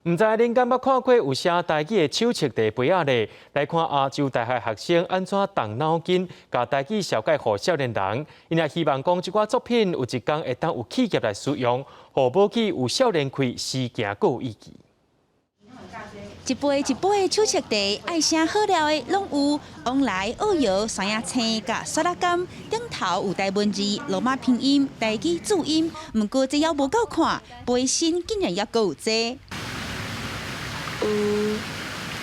毋知恁敢捌看過有寫台語的手冊地杯仔咧？來看亞洲大學學生按怎動腦筋，共台語紹介予少年人。𪜶也希望講這寡作品有一工會當有企業來使用，予母語有少年氣，時行閣有意義。一杯一杯的手冊地，愛啥好料的攏有，旺來澳搖、山仔青佮雪仔柑，頂頭有台文字、羅馬拼音、台語注音。毋過這猶無夠看，杯身竟然猶閣有這。有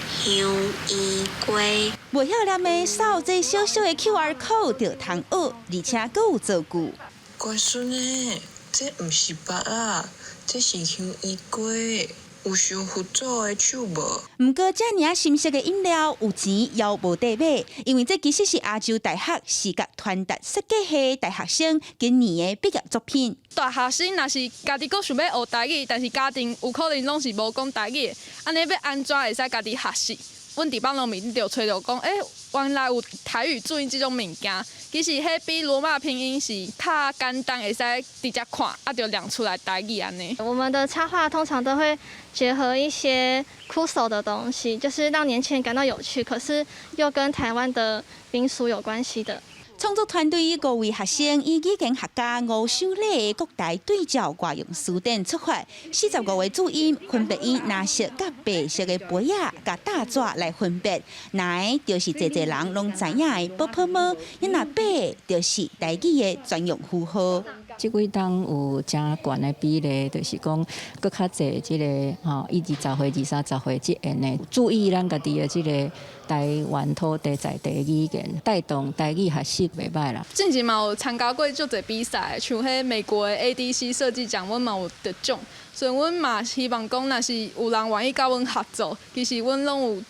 香圓粿。袂曉念的掃這小小的 QR code 就通學，而且閣有造句。乖孫仔，這毋是肉仔，這是香圓粿。有像佛祖的手無？毋過遮爾仔深色的飲料有錢猶無得買，因為這其實是亞洲大學視覺傳達設計系大學生今年的畢業作品。大學生若是家己閣想欲學台語，但是家庭有可能攏是無講台語的，按呢欲按怎會使家己學習？阮佇網路面就揣著講，欸，原來有台語注音這種物件，其實彼比羅馬拼音是較簡單，會使直接看，啊，就念出來台語按呢。我們的插畫通常都會結合一些酷手的東西，就是讓年輕人感到有趣，可是又跟台灣的民俗有關係的。創作團隊五位學生以語言學家吳守禮的國台對照外用辭典出發，45個注音分別以藍色佮白色的杯仔佮大紙來分別。藍就是濟濟人攏知影的寶寶貓，你若白就是台語的專用符號。這幾冬有誠懸的比例，就是講閣較濟這个吼，以20歲、20、30歲這緣的注意咱家己的這个台灣土地在地語言，帶動台語學習袂䆀啦。進前嘛有參加過足濟比賽，像彼美國的 ADC 設計獎，阮嘛有得獎。所以阮嘛希望講，若是有人願意佮阮合作，其實阮攏有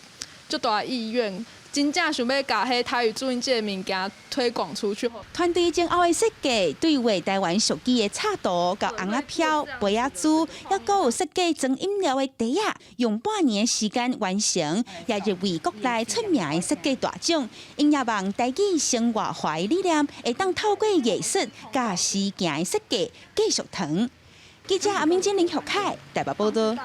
足大意願。真正想欲共彼台語注音這个物件推廣出去。團隊前後的設計對話台灣俗語的插圖、佮尪仔票、杯仔珠，猶閣有設計裝飲料的袋仔，用半年的時間完成，也入圍國內出名的設計大獎。𪜶也望台語生活化的理念，會當透過藝術佮時行的設計繼續傳。記者阿明珍、林學凱台北報道。